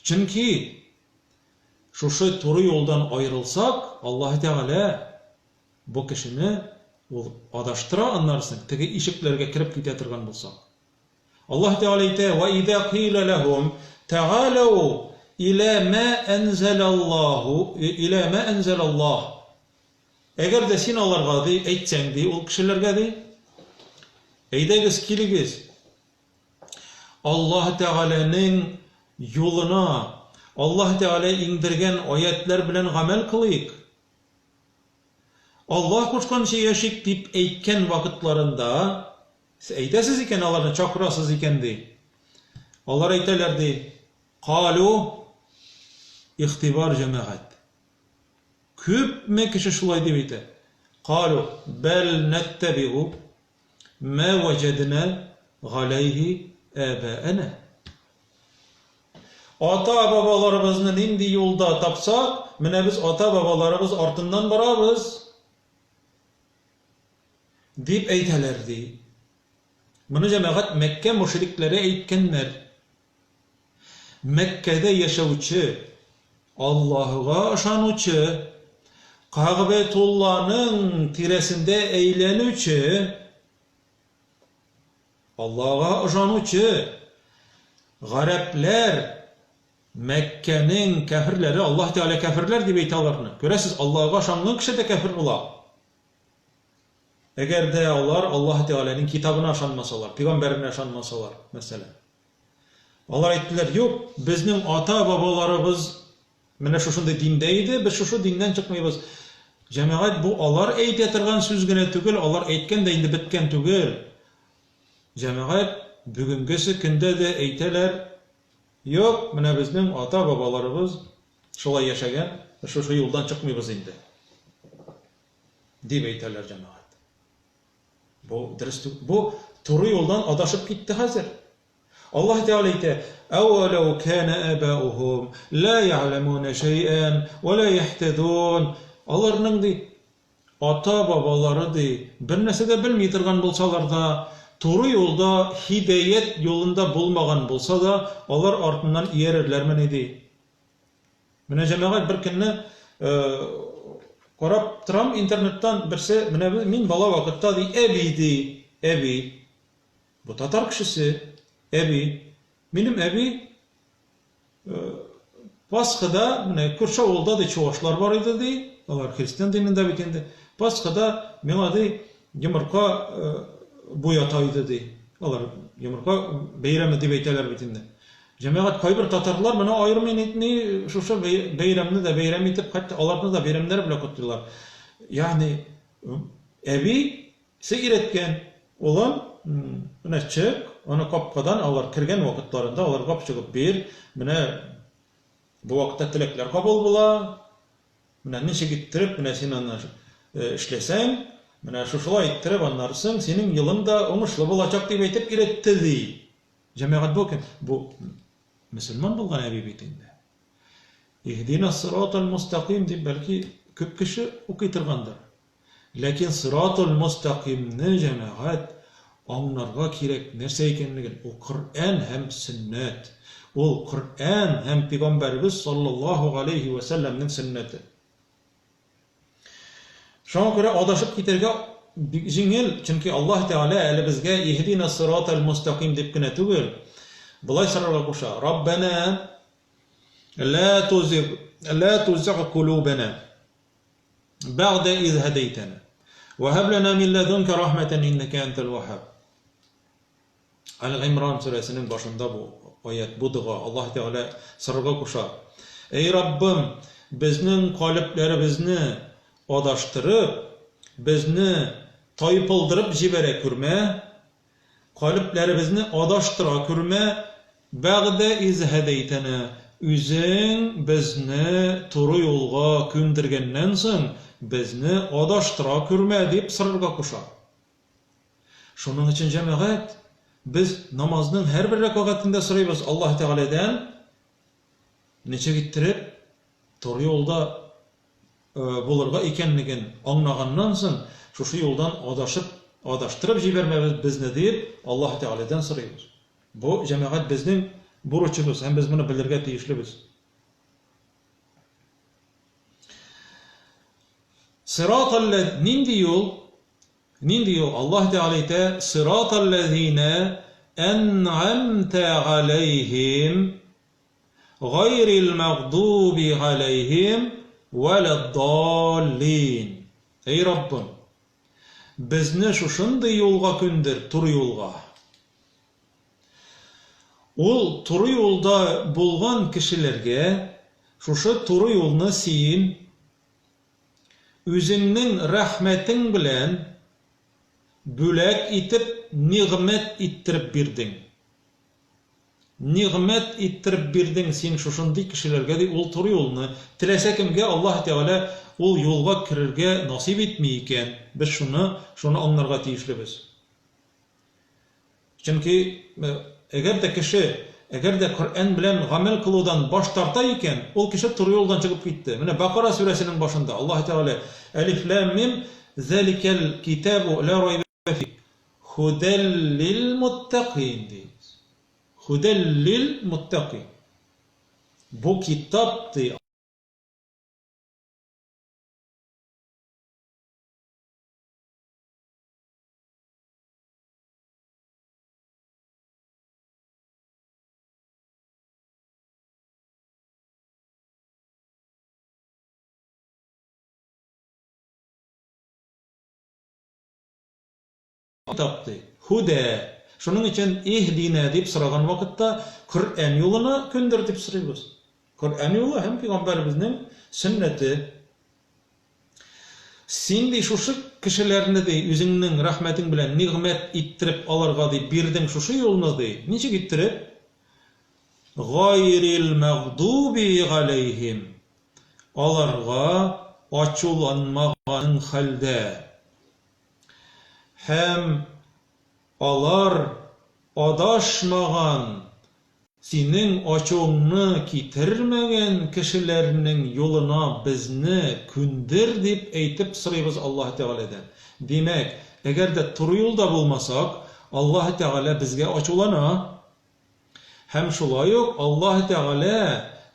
Чөнки шушы туры юлдан аерылсак, Аллаһы Тәгалә бу кешене ул адаштыра аннары соң, теге ишекләргә кереп китә торган булсак. Аллаһ Тәгалә әйтә, Вә иза кыйлә ләһум тәгаләү илә мә әнзәләллаһу илә мә әнзәләллаһ. Әгәр дә син аларга, ди, әйтсәң, ди, ул кешеләргә, ди, әйдәгез, килегез, Аллаһ Тәгаләнең юлына, Аллаһ Тәгалә иңдергән аятьләр белән гамәл кылыйк. Аллаһ кушканча яшик, дип әйткән вакытларында, Сез әйтәсез икән, аларны чакырасыз икән, ди. Алар әйтәләр, ди, Калу, игътибар, җәмәгать. Күпме кеше шулай дип әйтә. Калу, бәл нәттәбигу мә вәҗәднә галәйһи әбәәнә. Ата-бабаларыбызны нинди юлда тапсак, менә без ата-бабаларыбыз артыннан барабыз. Дип әйтәләр, ди. Моны җәмәгать Мәккә мөшрикләре әйткәннәр. Мәккәдә яшәүче, Аллаһыга ышанучы, Кәгъбәтулланың тирәсендә әйләнүче, Аллаһыга ышанучы гарәпләр, Мәккәнең кяферләре, Аллаһ Тәгалә кяферләр дип әйтә аларны. Күрәсез, Аллаһыга ышанган кеше дә кяфер була. Әгәр дә алар Аллаһ Тәгаләнең китабына ышанмасалар, пигамбәренә ышанмасалар, мәсәлән. Алар әйттеләр, юк, безнең ата-бабаларыбыз менә шушындый диндә иде, без шушы диннән чыкмыйбыз. Җәмәгать, бу алар әйтә торган сүз генә түгел, алар әйткән дә инде беткән түгел. Җәмәгать, бүгенгесе көндә дә әйтәләр, юк, менә безнең ата-бабаларыбыз шулай яшәгән, шушы юлдан чыкмыйбыз инде. Дип әйтәләр җәмәгать. Бу дөрес түгел. Бу туры юлдан адашып китте хәзер. Аллаһ Тәгалә әйтә, "Әвәләү кана абаухум ла я'ламуна шәйән ва ла яһтадун." Аларның ди ата-бабалары ди бер нәрсә дә белми торган булсалар да, туры юлда, һидаять юлында булмаган булса да, алар артыннан иярерләрмени ди. Менә җәмәгать бер көнне карап торам интернеттан берсе менә мин бала вакытта ди әби ди әби бу татар кешесе әби минем әби Пасхада менә күрше авылда ди чувашлар бар иде ди алар христиан динендә бит инде Пасхада миңа ди йомырка буята иде ди алар йомырка бәйрәме дип әйтәләр бит инде Җәмәгать, кайбер татарлар моны аермый нитми, шушы бәйрәмне дә бәйрәм итеп, хәтта аларны да бәйрәмнәре белән котлыйлар. Ягъни, әби се өйрәткән, улым, менә чык, аны капкадан алар кергән вакытларында аларга чыгып бир, менә бу вакытта теләкләр кабул була, менә ничек иттереп, менә син аны эшләсәң, менә шушылай иттереп, аннары соң синең елың да уңышлы булачак дип әйтеп өйрәтте, ди. Җәмәгать бу кем? Бу мөселман булган әби бит инде. Иһдина сиратал мустаким дип бәлки күп кеше укый торгандыр. Ләкин сиратул мустакимне җәмәгать аңларга кирәк нәрсә икәнлеген. Ул Коръән һәм сөннәт. Ул Коръән һәм Пигамбәребез саллаллаһу галәйһи вә сәлләмнең сөннәте. Шуңа күрә адашып китәргә бик җиңел, чөнки Аллаһ Тәгалә әле безгә иһдина сиратал мустаким дип кенә түгел, болай сорарга куша, Раббәнә ла тузиг ла тузиг кулубана бәгъдә из һәдәйтәнә ва һәб лана мин ләдүнкә рахмәтән иннәкә әнтәл ваһһаб. Әл-Гыймран сүрәсенең башында бу аять, бу дога Аллаһ Тәгалә сорарга куша. Әй Раббым, безнең калебләребезне адаштырып, безне тайпылдырып җибәрә күрмә, калебләребезне адаштыра күрмә, бәгъдә из һәдәйтәнә, үзең безне туры юлга күндергәннән соң, безне адаштыра күрмә, дип сорарга куша. Шуның өчен, җәмәгать, без намазның һәрбер рәкәгатендә сорыйбыз Аллаһ Тәгаләдән, ничек иттереп туры юлда булырга икәнлеген аңлаганнан соң, шушы юлдан адашып, адаштырып җибәрмәбез безне дип, Аллаһ Тәгаләдән сорыйбыз. Бу, җәмәгать, безнең бурычыбыз һәм без моны белергә тиешлебез. Сираталлә нинди юл? Нинди юл? Аллаһ Тәгалә әйтә, Сираталләзинә ән'амтә галәйһим, гайрил мәгъдуби галәйһим вәләд-даллин. Әй Раббым, безне шушындый юлга күндер, туры юлга. Ул туры юлда булган кешеләргә шушы туры юлны син Үзеңнең рәхмәтең белән бүләк итеп, нигъмәт иттереп бирдең. Нигъмәт иттереп бирдең син шушындый кешеләргә, ди, ул туры юлны. Теләсә кемгә Аллаһ Тәгалә ул юлга керергә насыйп итми икән, без шуны, шуны аңларга тиешлебез. Чөнки әгәр дә кеше, әгәр дә Коръән белән гамәл кылудан баш тарта икән, ул кеше туры юлдан чыгып китте. Менә Бакара сүрәсенең башында Аллаһ Тәгалә Әлиф ләм мим Зәликәл китабу ла райба фи худәл лил муттакин ди. Худәл лил муттакин. Бу китап ди. Китап ди. Һүдә. Шуның өчен иһдинә дип сораган вакытта Коръән юлына көндер дип сорыйбыз. Коръән юлы һәм пәйгамбәребезнең сөннәте. Син, ди, шушы кешеләрне, ди, үзеңнең рәхмәтең белән нигъмәт иттереп аларга, ди, бирдең шушы юлны, ди. Ничек иттереп? Гайрил мәгъдуби галәйһим. Аларга ачуланмаганың хәлдә. Һәм алар адашмаган Синең ачуыңны китермәгән кешеләрнең юлына безне күндер, дип әйтеп сорыйбыз Аллаһы Тәгаләдән. Димәк, әгәр дә туры юлда булмасак, Аллаһы Тәгалә безгә ачулана. Һәм шулай ук Аллаһы Тәгалә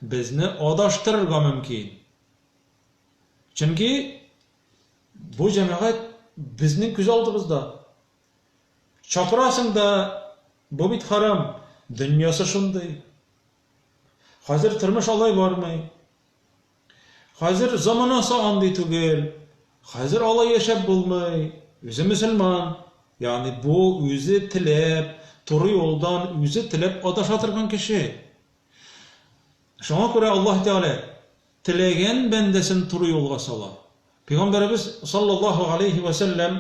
безне адаштырырга мөмкин. Чөнки бу җәмәгать безнең күз алдыбызда. Чакырасың да, бу бит харам, дөньясы шундый. Хәзер тормыш алай бармый. Хәзер заманасы андый түгел. Хәзер алай яшәп булмый. Үзе мөселман. Ягъни бу үзе теләп, туры юлдан үзе теләп адаша торган кеше. Шуңа күрә Аллаһ Тәгалә теләгән бәндәсен туры юлга сала. Пәйгамбәребез саллаллаһу алейһи вә сәлләм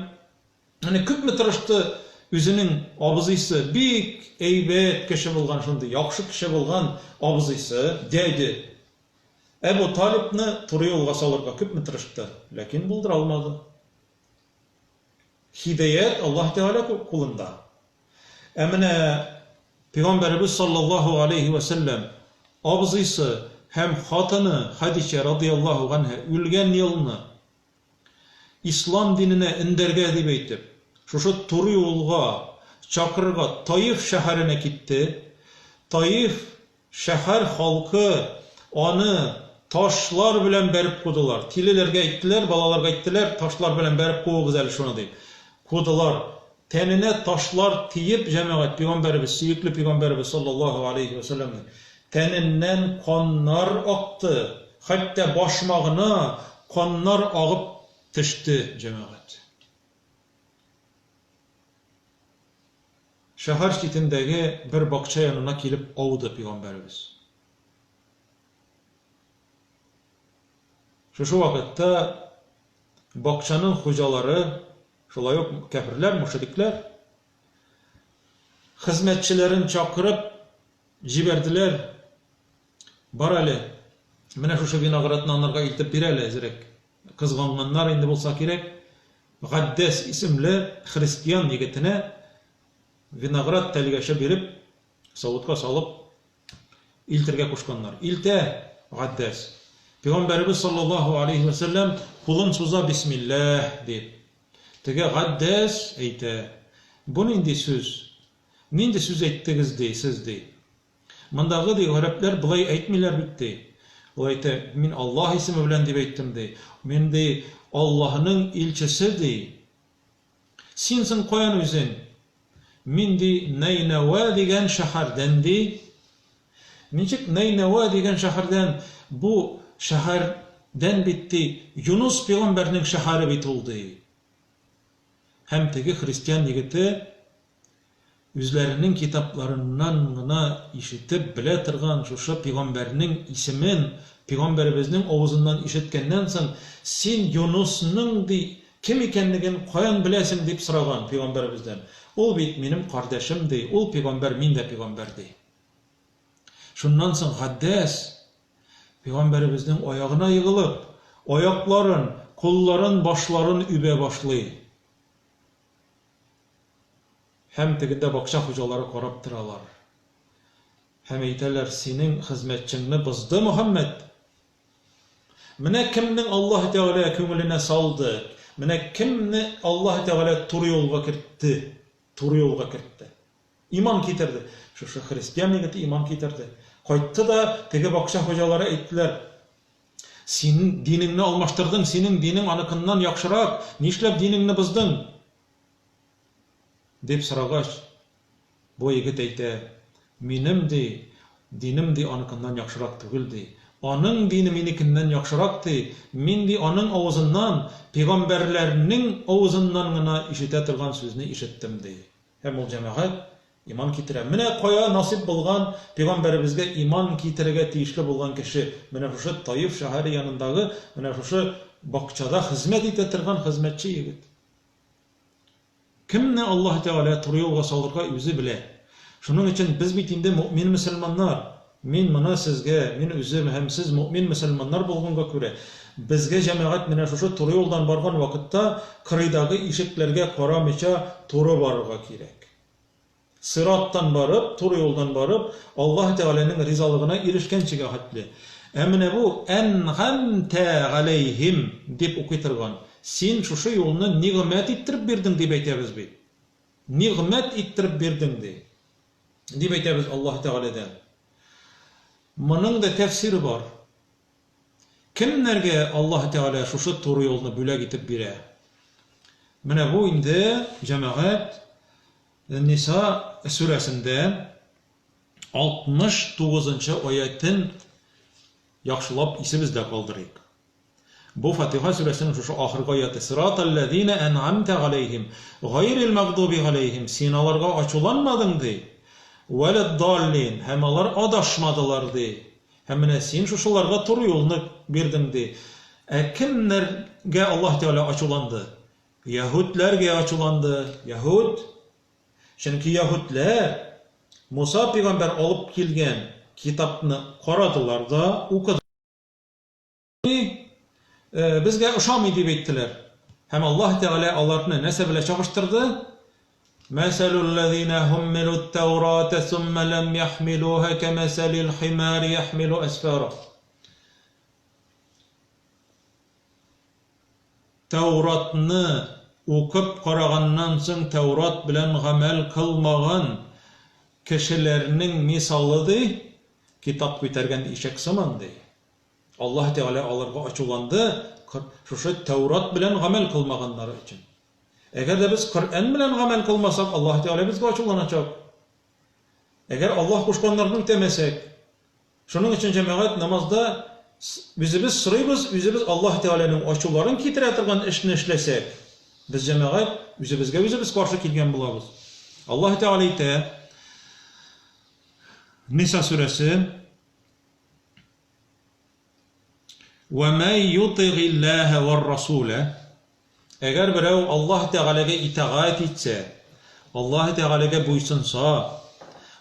Менә күпме тырышты үзенең абзыйсы, бик әйбәт кеше булган, шундый яхшы кеше булган абзыйсы, дядя Әбу Талибны туры юлга салырга күпме тырышты, ләкин булдыра алмады. Һидаять Аллаһ Тәгалә кулында. Ә менә Пәйгамбәребез саллаллаһу алейһи вә сәлләм абзыйсы һәм хатыны Хәдичә радыяллаһу ганһә үлгән елны Ислам диненә өндәргә дип әйтеп, шушы туры юлга чакырырга Таиф шәһәренә китте. Таиф Шәһәр халкы аны ташлар белән бәреп кудылар. Тилеләргә әйттеләр, балаларга әйттеләр, ташлар белән бәреп куыгыз әле шуны дип. Кудылар. Тәненә ташлар тиеп, җәмәгать, пигамбәребез, сөекле пигамбәребез саллаллаһу алейһи вә сәлләмнең тәненнән каннар акты, хәтта башмагына каннар агып төште, җәмәгать. Шәһәр читендәге бер бакча янына килеп ауды пигамбәребез. Шушы вакытта бакчаның хуҗалары, шулай ук кяферләр, мушрикләр, хезмәтчеләрен чакырып җибәрделәр, Бар әле, менә шушы виноградны анарга илтеп бир әле әзрәк. Кызганганнар инде булса кирәк, Гаддәс исемле христиан егетенә виноград тәлгәше биреп, савытка салып илтергә кушканнар. Илтә Гаддәс. Пәйгамбәребез саллаллаһу алейһи вә сәлләм кулын суза бисмилләһ дип. Теге Гаддәс әйтә, Бу нинди сүз? Нинди сүз әйттегез ди, сез ди. Мондагы, ди, гарәпләр болай әйтмиләр бит, ди. Ул әйтә, мин Аллаһ исеме белән дип әйттем, ди. Мин, ди, Аллаһының илчесе, ди. Син соң каян үзең? Мин, ди, Нәйнәвә дигән шәһәрдән, ди. Ничек Нәйнәвә дигән шәһәрдән? Бу шәһәрдән бит, ди, Юныс пигамбәрнең шәһәре бит ул, ди. Һәм теге христиан егете Үзләренең китапларыннан гына ишетеп белә торган шушы пигамбәрнең исемен пигамбәребезнең авызыннан ишеткәннән соң, Син Юнысның, ди, кем икәнлеген каян беләсең? дип сораган пигамбәребездән. Ул бит минем кардәшем, ди, ул пигамбәр, мин дә пигамбәр, ди. Шуннан соң Гаддәс пигамбәребезнең аягына егылып, аякларын, кулларын, башларын үбә башлый. Һәм тегендә бакча хуҗалары карап торалар. Һәм әйтәләр, Синең хезмәтчеңне бозды Мөхәммәд! Менә кемнең Аллаһы Тәгалә күңеленә салды, менә кемне Аллаһы Тәгалә туры юлга кертте, туры юлга кертте. Иман китерде. Шушы христиан егете иман китерде. Кайтты да, теге бакча хуҗалары әйттеләр, Син динеңне алмаштырдың, синең динең аныкыннан яхшырак, нишләп динеңне боздың? Дип сорагач, бу егет әйтә, Минем, ди, динем, ди, аныкыннан яхшырак түгел, ди. Аның дине минекеннән яхшырак, ди. Мин, ди, аның авызыннан, пигамбәрләрнең авызыннан гына ишетә торган сүзне ишеттем, ди. Һәм ул җәмәгать иман китерә. Менә кая насыйп булган пигамбәребезгә иман китерергә тиешле булган кеше, менә шушы Таиф шәһәре янындагы менә шушы бакчада хезмәт итә торган хезмәтче егет. Кемне Аллаһ Тәгалә туры юлга салырга үзе белә. Шуның өчен без бит инде мөэмин мөселманнар. Мин моны сезгә, мин үзем һәм сез мөэмин мөселманнар булганга күрә, безгә җәмәгать менә шушы туры юлдан барган вакытта кырыйдагы ишекләргә карамыйча туры барырга кирәк. Сираттан барып, туры юлдан барып, Аллаһ Тәгаләнең ризалыгына ирешкәнчегә хәтле. Ә менә бу әнгамтә галәйһим дип укый торган, син шушы юлны нигъмәт иттереп бирдең дип әйтәбез бит. Нигъмәт иттереп бирдең ди. Дип әйтәбез Аллаһ Тәгаләдән. Моның да тәфсире бар. Кемнәргә Аллаһ Тәгалә шушы туры юлны бүләк итеп бирә? Менә бу инде, җәмәгать, Ниса сүрәсендә 69 нчы аятен яхшылап исебездә калдырыйк. Бу Фатиха сүрәсенең шушы ахыргы аяты, Сиратал-ләзинә ән'амтә галәйһим, гайрил мәгъдуби галәйһим, син аларга ачуланмадың, ди, вәләд-даллин, һәм алар адашмадылар, ди. Һәм менә син шушыларга туры юлны бирдең, ди. Ә кемнәргә Аллаһ Тәгалә ачуланды? Яһүдләргә ачуланды. Яһүд. Чөнки яһүдләр Муса пигамбәр алып килгән китапны карадылар да, укыдылар. Безгә ошамый дип әйттеләр. Һәм Аллаһ Тәгалә аларны нәрсә белән чагыштырды? Мәсәлүл-ләзинә һуммилут-тәүрата сумма ләм яхмилуһа кәмәсәлил химари яхмилу әсфара. Тәүратны укып караганнан соң Тәүрат белән гамәл кылмаган кешеләрнең мисалы ди, Китап күтәргән ишәк сыман, ди. Аллаһ Тәгалә аларга ачуланды, шушы Тәүрат белән гамәл кылмаганнары өчен. Әгәр дә без Коръән белән гамәл кылмасак, Аллаһ Тәгалә безгә ачуланачак. Әгәр Аллаһ кушканнарны үтәмәсәк. Шуның өчен, җәмәгать, намазда үзебез сорыйбыз, үзебез Аллаһ Тәгаләнең ачуларын китерә торган эшне эшләсәк, без, җәмәгать, үзебезгә үзебез каршы килгән булабыз. Аллаһ Тәгалә әйтә, Ниса сүрәсе, Вә мән ютыйгиллаһә вәр-расулә, Әгәр берәү Аллаһ Тәгаләгә итагать итсә, Аллаһ Тәгаләгә буйсынса,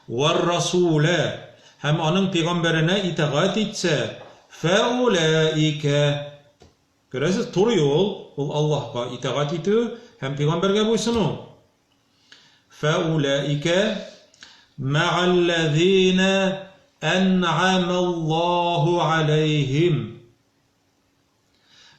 вәр-расулә, һәм аның пәйгамбәренә итагать итсә, фәуләикә, Күрәсез, туры юл, ул Аллаһка итагать итү һәм пәйгамбәргә буйсыну. Фәуләикә мәгалләзинә ән'амәллаһу аләйһим.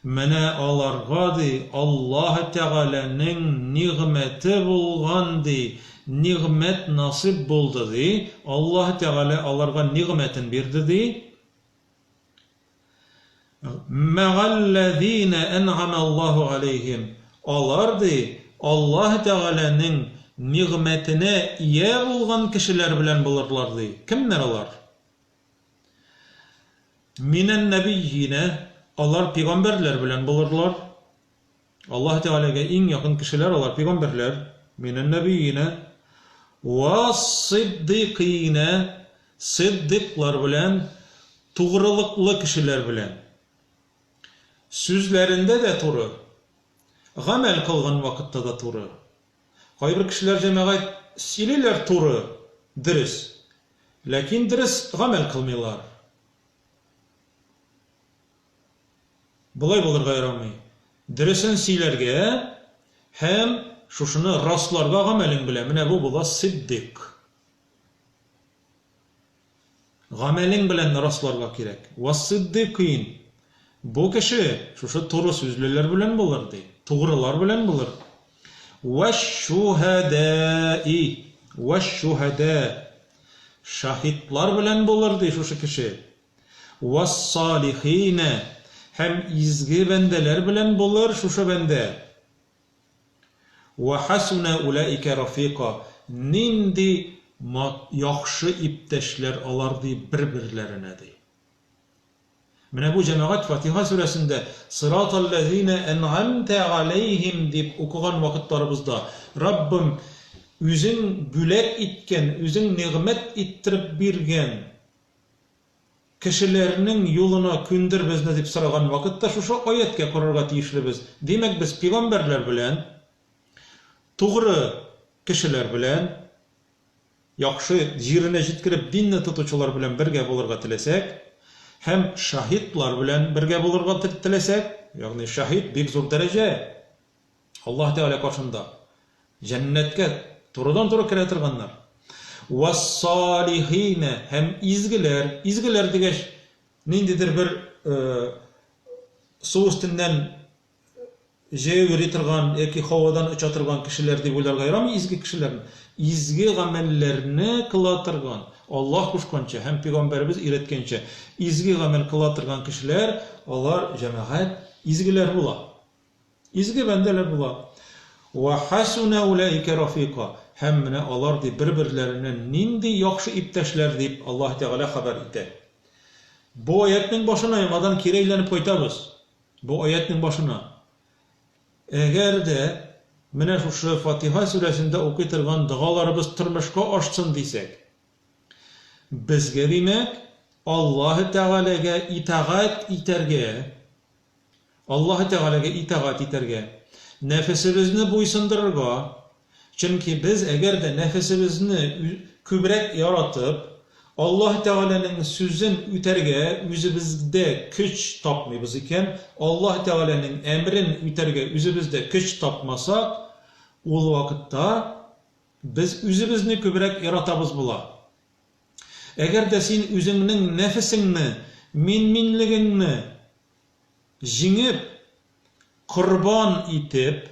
Менә аларга, ди, Аллаһ Тәгаләнең нигъмәте булган, ди, нигъмәт насыйп булды, ди, Аллаһ Тәгалә аларга нигъмәтен бирде, ди. Мәгалләзинә ән'амә Аллаһу галәйһим. Алар, ди, Аллаһ Тәгаләнең нигъмәтенә ия булган кешеләр белән булырлар, ди. Кемнәр алар? Минән-нәбиййинә, алар пигамбәрләр белән булырлар. Аллаһ Тәгаләгә иң якын кешеләр алар пигамбәрләр. Минән-нәбиййинә вә-сиддыйкыйнә, сиддыйклар белән, тугрылыклы кешеләр белән. Сүзләрендә дә туры, гамәл кылган вакытта да туры. Кайбер кешеләр, җәмәгать, сөйлиләр туры, дөрес, ләкин дөрес гамәл кылмыйлар. Болай булырга ярамый. Дөресен сөйләргә һәм шушыны расларга гамәлең белән. Менә бу була сиддыйк. Гамәлең белән расларга кирәк. Вассиддыйкин. Бу кеше шушы туры сүзлеләр белән булыр, ди. Тугрылар белән булыр. Вәш-шуһәдәи. Вәш-шуһәдә. Шаһитлар белән булыр, ди шушы кеше. Вассалихинә, һәм изге бәндәләр белән булыр шушы бәндә. Вә хәсүнә уләикә рафика, нинди яхшы иптәшләр алар, ди, бер-берләренә, ди. Менә бу җәмәгать Фатиха сүрәсендә Сыраталләзинә ән'амтә галәйһим дип укыган вакытларыбызда, Раббым, Үзең бүләк иткән, Үзең нигъмәт иттереп биргән Кешеләрнең юлына күндер безне дип сораган вакытта шушы аятькә карарга тиешлебез. Димәк, без пигамбәрләр белән, тугры кешеләр белән, яхшы, җиренә җиткереп динне тотучылар белән бергә булырга теләсәк һәм шаһитлар белән бергә булырга теләсәк, ягъни шаһит бик зур дәрәҗә, Аллаһ Тәгалә каршында җәннәткә турыдан-туры керә торганнар. Вассалихина һәм изгеләр, изгеләр дигәч, ниндидер бер су өстеннән җәяү йөри торган яки һавадан оча торган кешеләр дип уйларга ярамый изге кешеләрне. Изге гамәлләрне кыла торган, Аллаһ кушканча һәм пәйгамбәребез өйрәткәнчә изге гамәл кыла торган кешеләр, алар җәмәгать изгеләр була. Изге бәндәләр була. Вә хәсүнә уләикә рафика. Һәм менә алар, ди, бер-берләренә нинди яхшы иптәшләр, дип Аллаһ Тәгалә хәбәр итә. Бу аятьнең башына яңадан кире әйләнеп кайтабыз. Бу аятьнең башына. Әгәр дә менә шушы Фатиха сүрәсендә укый торган догаларыбыз тормышка ашсын дисәк, безгә, димәк, Аллаһ Тәгаләгә итагать итәргә, Аллаһы Тәгаләгә итагать итәргә, нәфесебезне буйсындырырга, чөнки без әгәр дә нәфесебезне күбрәк яратып, Аллаһы Тәгаләнең сүзен үтәргә үзебездә көч тапмыйбыз икән, Аллаһы Тәгаләнең әмерен үтәргә үзебездә көч тапмасак, ул вакытта без үзебезне күбрәк яратабыз була. Әгәр дә син үзеңнең нәфесеңне, мин-минлегеңне Җиңеп, корбан итеп,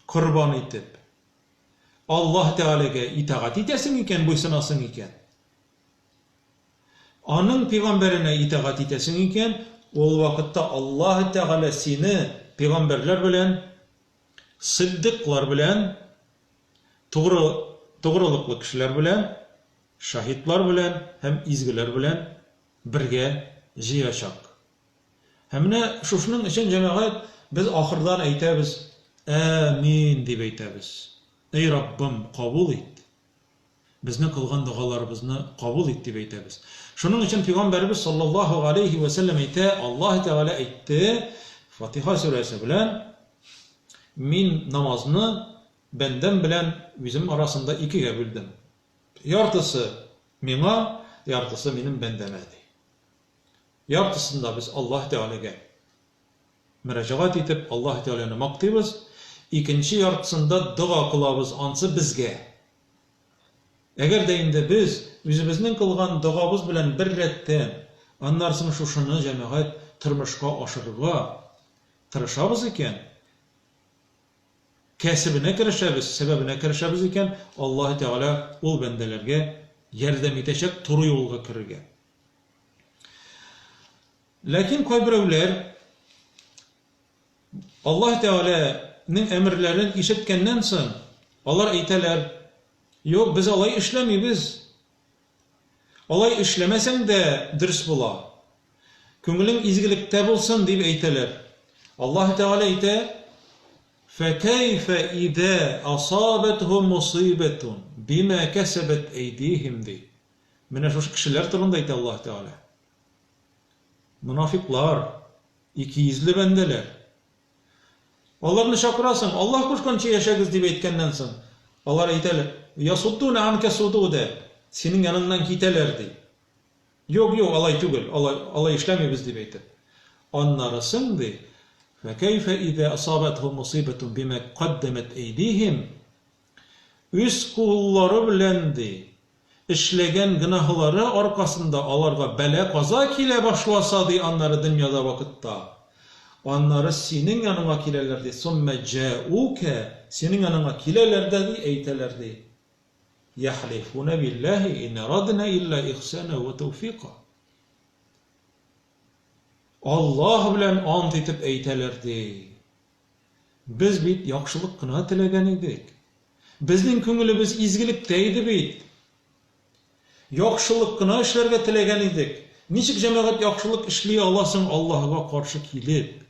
корбан итеп, Аллаһ Тәгаләгә итагать итәсең икән, буйсынасың икән, Аның пигамбәренә итагать итәсең икән, ул вакытта Аллаһы Тәгалә сине пигамбәрләр белән, сыддыйклар белән, тугры, тугрылыклы кешеләр белән, шаһитлар белән һәм изгеләр белән бергә җыячак. Һәм менә шушының өчен, җәмәгать, без ахырдан әйтәбез, Әмин дип әйтәбез. Әй Раббым, кабул ит. Безне кылган догаларыбызны кабул ит дип әйтәбез. Шуның өчен пәйгамбәребез саллаллаһу алейһи вә сәлләм әйтә, Аллаһ Тәгалә әйтте, Фатиха сүрәсе белән, Мин намазны бәндәм белән үзем арасында икегә бүлдем. Яртысы миңа, яртысы минем бәндәмә, ди. Яртысында без Аллаһ Тәгаләгә мөрәҗәгать итеп, Аллаһ Тәгаләне мактыйбыз, икенче яртысында дога кылабыз, ансы безгә. Әгәр дә инде без үзебезнең кылган догабыз белән бер рәттән, аннары соң шушыны, җәмәгать, тормышка ашырырга тырышабыз икән, кәсебенә керешәбез, сәбәбенә керешәбез икән, Аллаһы Тәгалә ул бәндәләргә ярдәм итәчәк туры юлга керергә. Ләкин кайберәүләр Аллаһ Тәгаләнең әмерләрен ишеткәннән соң, алар әйтәләр, Юк, без алай эшләмибез. Алай эшләмәсәң дә дөрес була. Күңелең изгелектә булсын, дип әйтәләр. Аллаһ Тәгалә әйтә, Фәкәйфә идә асабәтһум мусыйбәтун бима кәсәбәт әйдиһим, ди. Менә шушы кешеләр турында әйтә Аллаһ Тәгалә. Монафиклар, икейөзле бәндәләр. Аларны чакырасың, Аллаһ кушканча яшәгез дип әйткәннән соң, алар әйтәләр, Ясуддуна анка судуда, синең яныңнан китәләр, ди. Юк, юк, алай түгел, алай, алай эшләмибез дип әйтеп. Аннары соң, ди, Фәкәйфә иза асабәтһум мусыйбәтун бима каддәмәт әйдиһим, үз куллары белән, ди, Эшләгән гөнаһлары аркасында аларга бәла-каза килә башласа, ди, аннары дөньяда вакытта, аннары синең яныңа киләләр, ди, суммә җәүкә, синең яныңа киләләр дә, ди, әйтәләр, ди, яхлифуна биллаһи ин арадна илля ихсана ва тәүфика. Аллаһ белән ант итеп әйтәләр, ди, без бит яхшылык кына теләгән идек. Безнең күңелебез изгелектә иде бит. Яхшылык кына эшләргә теләгән идек. Ничек җәмәгать яхшылык эшли ала соң Аллаһыга каршы килеп?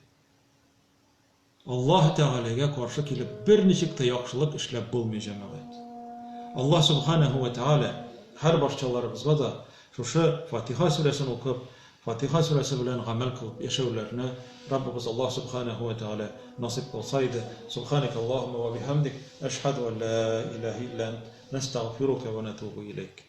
Аллаһ Тәгаләгә каршы килеп берничек тә яхшылык эшләп булмый, җәмәгать. Аллаһ Субханәһү вә Тәгалә һәр барчаларыбызга да шушы Фатиха сүрәсен укып, Фатиха сүрәсе белән гамәл кылып яшәүләрне Раббыбыз Аллаһ Сүбхәнәһү вә Тәгалә насыйп кылса иде. Сүбхәнәкә Аллаһуммә вә бихәмдик, әшһәдү ән лә иләһә илля әнт, нәстәгъфирука вә нәтүбү иләйк.